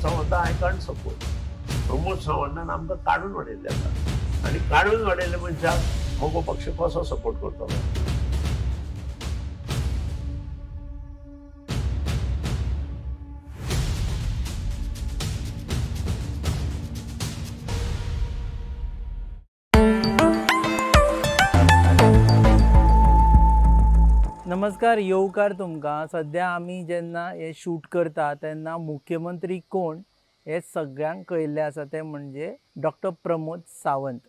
Pramod Sawant I can't support. Pramod सावंतान आमकां काडून उडयल्लें आसा आनी काडून उडयल्ले मनशाक मगो पक्ष कसो सपोर्ट करतलो? नमस्कार, येवकार तुमकां. सद्या आमी जेन्ना हें शूट करता तेन्ना मुख्यमंत्री कोण हें सगळ्यांक कळिल्लें आसा, तें म्हणजे डॉक्टर प्रमोद सावंत.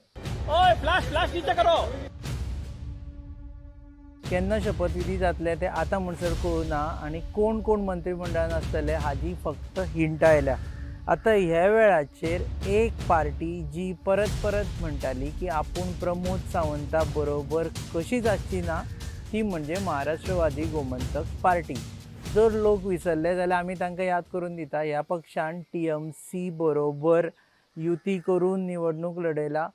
केन्ना शपथविधी जातले ते आतां म्हणसर कळूना आनी कोण कोण मंत्रीमंडळान आसतले हाजी फक्त हिंट आयल्या. आतां ह्या वेळाचेर एक पार्टी जी परत परत म्हणटाली की आपूण प्रमोद सावंता बरोबर कशीच आसची ना, ती म्हणजे महाराष्ट्रवादी गोमंतक पार्टी. जर लोक विसरले जाल्यार आमी तांकां याद करून दिता, ह्या पक्षान टीएमसी बरोबर युती करून निवडणूक लढयला.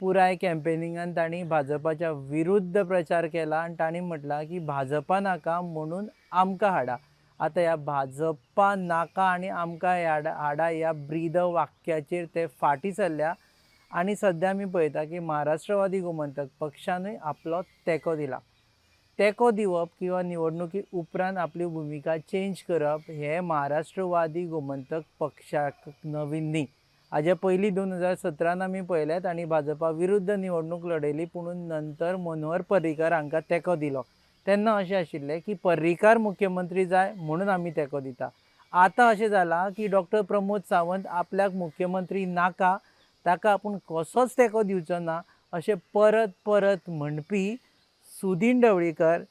पुराय कॅम्पेनिंगान तांणी भाजपाच्या विरुद्ध प्रचार केला आनी तांणी म्हटलां की भाजपा नाका म्हणून आमकां हाडा. आतां ह्या भाजपा नाका आनी आमकां हाडा ह्या ब्रीद वाक्याचेर ते फाटीं सरल्या आनी सद्या आमी पळयता की महाराष्ट्रवादी गोमंतक पक्षानूय आपलो तेंको दिला. तेंको दिवप किंवा निवडणुकी उपरांत आपली भुमिका चेंज करप हें महाराष्ट्रवादी गोमंतक पक्षाक नवीन न्ही. हाजे पयलीं 2017 आमी पळयलें तांणी भाजपा विरुद्ध निवडणूक लढयली, पुणून नंतर मनोहर पर्रीकार हांकां तेंको दिलो. तेन्ना अशें आशिल्लें की पर्रीकार मुख्यमंत्री जाय म्हणून आमी तेंको दिता. आतां अशें जालां की डॉक्टर प्रमोद सावंत आपल्याक मुख्यमंत्री नाका, ताका आपूण कसोच तेंको दिवचो ना अशें परत परत म्हणपी सुदीन ढवळीकर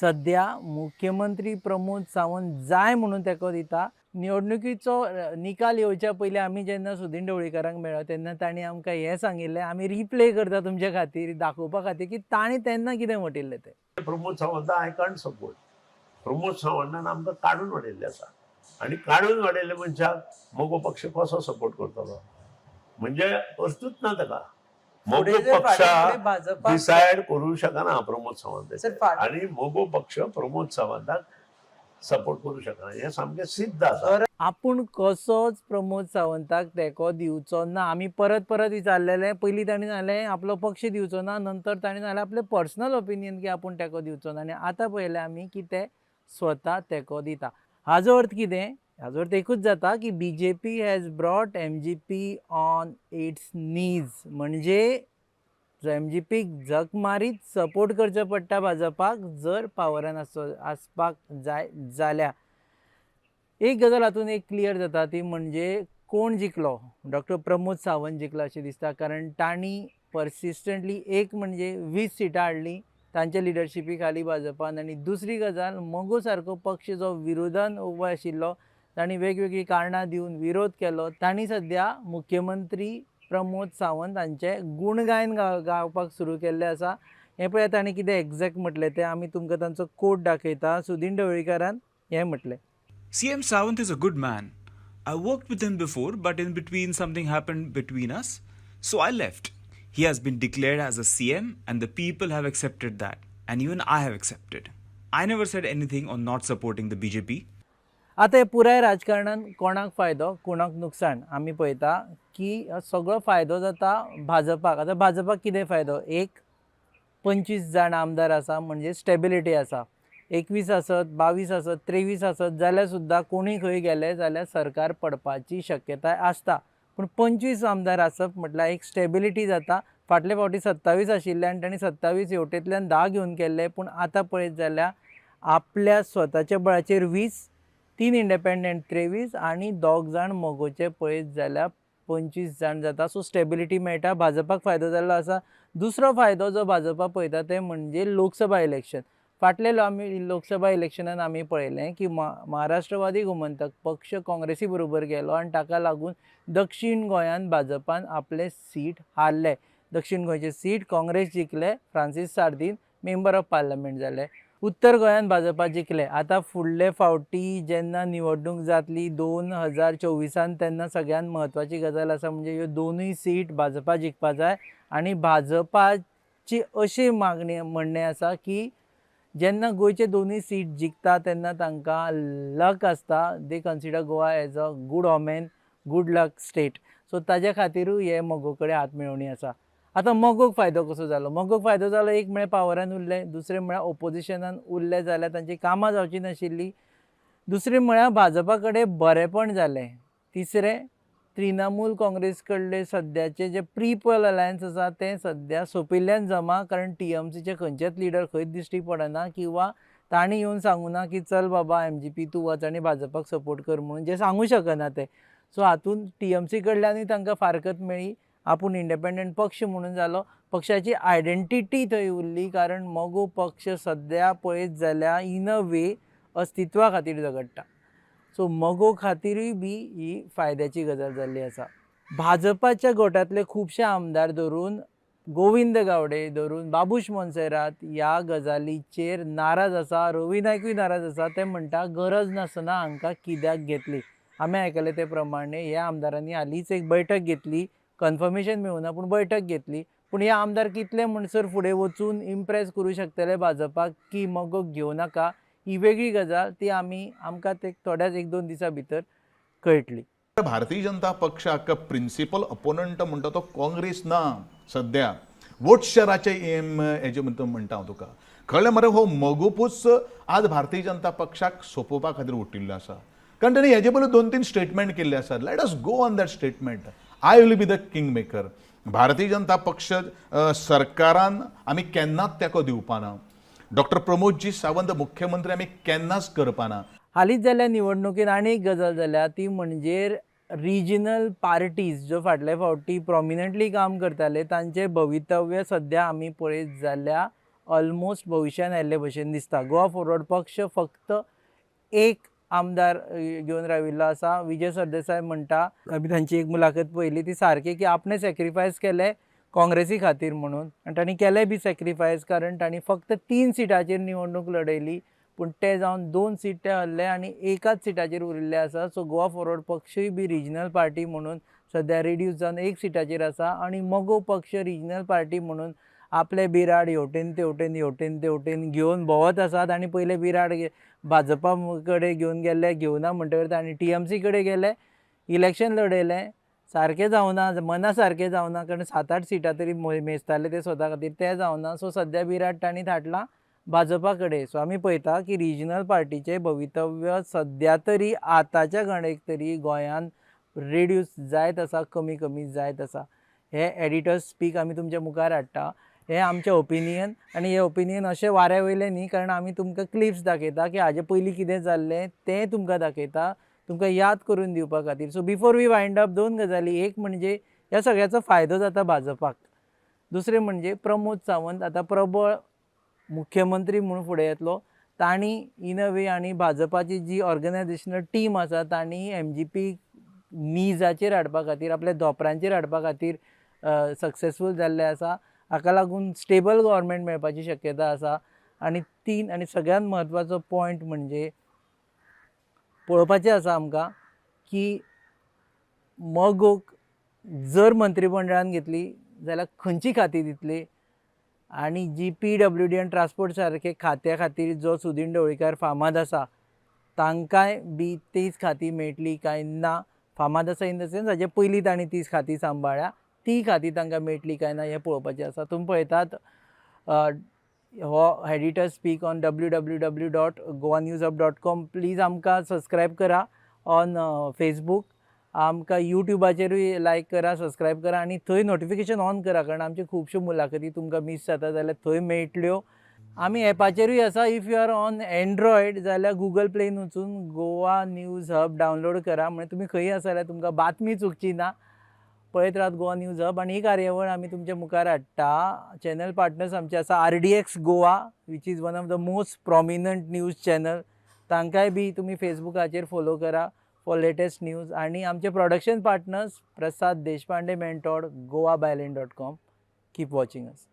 सद्या मुख्यमंत्री प्रमोद सावंत जाय म्हणून तेंको दिता. निवडणुकीचो निकाल येवच्या पयलीं आमी जेन्ना सुदीन ढवळीकरांक मेळ्ळो तेन्ना तांणी आमकां हें सांगिल्लें, आमी रिप्ले करता तुमच्या खातीर दाखोवपा खातीर की तांणी तेन्ना कितें म्हटिल्लें तें. Pramod Sawant I can't support. Pramod सावंतान आमकां काडून उडयल्लें आसा आनी काडून उडयल्ले मनशाक मगो पक्ष कसो सपोर्ट करतलो? म्हणजे अर्थूच ना ताका. मगो फुडें जर पक्ष फाल्यां फुडें भाजपा डिसायड करूं शकना प्रमोद सावंत सर, फाल्यां- आनी मगो पक्ष प्रमोद सावंताक सपोर्ट करूं शकना हें सामकें सिद्ध आसा. आपूण कसोच प्रमोद सावंताक तेंको दिवचो ना. आमी परत परत विचारलेलें, पयलीं तांणी सांगलें आपलो पक्ष दिवचो ना, नंतर तांणी सांगलें आपलें पर्सनल ओपिनियन की आपूण तेंको दिवचो ना, आनी आतां पळयलें आमी की ते स्वता तेंको दिता. हाजो अर्थ कितें? हाजो अर्थ एकूच जाता की BJP has brought MGP on its knees. म्हणजे एमजीपीक झक मारीत सपोर्ट करचो पडटा भाजपाक जर पावरान आसपाक जाय जाल्यार. एक गजाल हातून एक क्लियर जाता ती म्हणजे कोण जिखलो? डॉक्टर प्रमोद सावंत जिखलो अशें दिसता, कारण तांणी पर्सिस्टंटली एक म्हणजे 20 सिटां हाडलीं तांच्या लिडरशिपी खाली भाजपान, आनी दुसरी गजाल मगो सारको पक्ष जो विरोधान उबो आशिल्लो तांणी वेगवेगळीं कारणां दिवन विरोध केलो. तांणी सद्या मुख्यमंत्री प्रमोद सावंत हांचें गुणगायन गावपाक सुरू केल्लें आसा. हें पळयात तांणी कितें एग्जॅक्ट म्हटलें तें आमी तुमकां तांचो कोट दाखयता. सुदीन ढवळीकारान हें म्हटलें, CM Sawant is a good man. I worked with him before, but in between something happened between us, so I left. He has been declared as a CM and the people have accepted that, and even I have accepted. I never said anything on not supporting the BJP. आतां हे पुराय राजकारणान कोणाक फायदो कोणाक नुकसाण आमी पळयता की सगळो फायदो जाता भाजपाक. आतां भाजपाक कितें फायदो? एक 25 जाण आमदार आसा म्हणजे स्टेबिलिटी आसा. 21 आसत, 22 आसत, 23 आसत जाल्यार सुद्दां कोणूय खंय गेले जाल्यार सरकार पडपाची शक्यताय आसता. पूण 25 आमदार आसप म्हटल्यार एक स्टेबिलिटी जाता. फाटले फावटी 27 आशिल्ले आनी तांणी 27 हेवटेंतल्यान 10 घेवन केल्ले, पूण आतां पळयत जाल्यार आपल्या स्वताच्या बळाचेर 20, 3 इंडिपेंडंट 23 आनी 2 जाण मगोचे पळयत जाल्यार 25 जाण जाता. सो स्टेबिलिटी मेळटा, भाजपाक फायदो जाल्लो आसा. दुसरो फायदो जो भाजपा पळयता ते म्हणजे लोकसभा इलेक्शन. फाटले आमी लोकसभा इलेक्शनान आमी पळयलें की महाराष्ट्रवादी गोमंतक पक्ष काँग्रेसी बरोबर गेलो आनी ताका लागून दक्षीण गोंयांत भाजपान आपले सीट हारले. दक्षीण गोंयचे सीट काँग्रेस जिखले, Francis Sardinha member of parliament जाले. उत्तर गोंयांत भाजपा जिखले. आतां फुडले फावटी जेन्ना निवडणूक जातली 2024 तेन्ना सगळ्यांत म्हत्वाची गजाल आसा म्हणजे ह्यो दोनूय सीट भाजपा जिखपा जाय. आनी भाजपाची अशी मागणी म्हणणें आसा की जेन्ना गोंयचे दोनूय सीट जिखता तेन्ना तांकां लक आसता. They consider Goa as a good omen, good luck state. So ताज्या खातिरूय हे मगो कडेन हात मेळोवणी आसा. आतां मगोक फायदो कसो जालो? मगोक फायदो जालो, एक म्हळ्यार पावरान उरले, दुसरें म्हळ्यार ओपोजिशनान उरले जाल्यार तांची कामां जावची नाशिल्लीं, दुसरें म्हळ्यार भाजपा कडेन बरेंपण जालें, तिसरें तृणमूल काँग्रेस कडले सद्याचे जे प्री पोल अलायन्स आसा तें सद्या सोंपिल्ल्यान जमा, कारण टीएमसीचे खंयचेच लिडर खंयच दिश्टी पडना किंवां तांणी येवन सांगूना की चल बाबा एमजीपी तूं वच आनी भाजपाक सपोर्ट कर म्हणून, जे सांगू शकना ते. सो हातूंत टीएमसी कडल्यानूय तांकां फारकत मेळ्ळी, आपूण इंडिपेंडंट पक्ष म्हणून जालो, पक्षाची आयडेंटिटी थंय उरली, कारण मगो पक्ष सद्या पळयत जाल्यार इन अ वे अस्तित्वा खातीर झगडटा. सो मगो खातीरूय बी ही फायद्याची गजाल जाल्ली आसा. भाजपाच्या गोटांतले खुबशे आमदार धरून गोविंद गावडे, धरून बाबूश मोन्सेरात ह्या गजालीचेर नाराज आसा. रवी नायकूय नाराज आसा. ते म्हणटा गरज नासतना हांकां कित्याक घेतली? आमी आयकलें ते प्रमाणे ह्या आमदारांनी हालींच एक बैठक घेतली, कन्फर्मेशन मेळूना पूण बैठक घेतली. पूण हे आमदार कितले म्हणसर फुडें वचून इम्प्रेस करूं शकतले भाजपाक की मगोक घेवं नाका, ही वेगळी गजाल, ती आमी आमकां ते थोड्याच एक दोन दिसां भितर कळटली. भारतीय जनता पक्षाक प्रिंसिपल ओपोनंट म्हणटा तो काँग्रेस ना सद्या वोट शराचे हेजे म्हणटा हांव तुका. कळ्ळें मरे? हो मगोपूच आज भारतीय जनता पक्षाक सोंपोवपा खातीर उठिल्लो आसा, कारण तेणी हेजे पयलीं दोन तीन स्टेटमेंट केल्ले आसात. Let us go on that statement. I will be the king maker. Bharatiya Janata पक्ष सरकारान आमी केन्नाच तेंको दिवपा ना. डॉक्टर प्रमोदजी सावंत मुख्यमंत्री आमी केन्नाच करपाना. हालींच जाल्ल्या निवडणुकेन आनी एक गजाल जाल्या, ती म्हणजे रिजनल पार्टीज ज्यो फाटले फावटी प्रोमिनंटली काम करताले तांचें भवितव्य सद्या आमी पळयत जाल्यार ऑलमोस्ट भविश्यान आयिल्ले भशेन दिसता. गोवा फॉरवर्ड पक्ष फक्त एक आमदार घेवन राविल्लो आसा. विजय सरदेसाय म्हणटा, आमी तांची एक मुलाखत पळयली, ती सारकी की आपणें सॅक्रिफायस केलें काँग्रेसी खातीर म्हणून, आनी तांणी केलें बी सॅक्रिफायस, कारण तांणी फक्त 3 सिटाचेर निवडणूक लढयली, पूण ते जावन 2 सीट ते हरले आनी एकाच सिटाचेर उरिल्ले आसा. सो गोवा फॉरवर्ड पक्षूय बी रिजनल पार्टी म्हणून सद्या रिड्यूस जावन 1 सिटाचेर आसा आनी मगो पक्ष रिजनल पार्टी म्हणून आपले बिराड हेवटेन तेवटेन हेवटेन तेवटेन घेवन भोंवत आसात. आनी पयले बिराड भाजपा कडेन घेवन गेल्ले, घेवना म्हणटकीर तांणी टीएमसी कडेन गेले, इलेक्शन लढयलें, सारकें जावना, मना सारकें जावना, कारण 7-8 सिटां तरी मेजताले ते स्वता खातीर, तें जावना. सो सद्या बिराड तांणी धाडलां भाजपा कडेन. सो आमी पळयता की रिजनल पार्टीचें भवितव्य सद्या तरी आतांच्या घडयेक तरी गोंयांत रिड्यूस जायत आसा, कमी कमी जायत आसा. हे एडिटर्स स्पीक आमी तुमच्या मुखार हाडटा, हे आमचें ओपिनियन, आनी हे ओपिनियन अशें वाऱ्या वयलें न्ही, कारण आमी तुमकां क्लिप्स दाखयता की हाजे पयलीं कितें जाल्लें तें तुमकां दाखयता, तुमकां याद करून दिवपा खातीर. So before we wind up 2 गजाली. एक म्हणजे ह्या सगळ्याचो फायदो जाता भाजपाक, दुसरें म्हणजे प्रमोद सावंत आतां प्रबळ मुख्यमंत्री म्हूण फुडें येतलो. तांणी इन अ वे आनी भाजपाची जी ऑर्गनायजेशनल टीम आसा तांणी एमजीपी निजाचेर हाडपा खातीर, आपल्या धोंपरांचेर हाडपा खातीर सक्सेसफूल जाल्ले आसा. हाका लागून स्टेबल गव्हर्मेंट मेळपाची शक्यता आसा. आनी 3 आनी सगळ्यांत म्हत्वाचो पॉयंट म्हणजे पळोवपाचें आसा आमकां की मगोक जर मंत्रीमंडळान घेतली जाल्यार खंयची खातीं दितली, आनी जी पीडब्ल्यूडी आनी ट्रान्सपोर्ट सारके खात्या खातीर जो सुदीन ढवळीकार फामाद आसा तांकांय बी तीच खातीं मेळटली काय ना. फामाद आसा इन the sense हाजे पयलीं तांणी तीच खातीं सांबाळ्ळ्या, ती खातीं तांकां मेळटली काय ना हें पळोवपाचें आसा. तुमी पळयतात हो editor speak on www.goanewshub.com. Please आमकां सबस्क्रायब करा ऑन फेसबूक, आमकां यूट्यूबाचेरूय लायक करा, सबस्क्रायब करा आनी थंय नोटिफिकेशन ऑन करा, कारण आमच्यो खुबश्यो मुलाखती तुमकां मीस जाता जाल्यार थंय मेळटल्यो. आमी एपाचेरूय आसा. If you are on Android जाल्यार गुगल प्लेन वचून गोवा न्यूज हब डावनलोड करा, म्हणजे तुमी खंयी आसा जाल्यार तुमकां बातमी चुकची ना. पळयत रावत गोवा न्यूज हब. आनी ही कार्यावळ आमी तुमच्या मुखार हाडटा. चॅनल पार्टनर्स आमचे आसा RDX Goa, which is one of the most prominent news channel. तांकांय बी तुमी फेसबुकाचेर फोलो करा फॉर लेटेस्ट न्यूज. आनी आमचे production partners Prasad Deshpande mentor, goabyline.com. Keep watching us.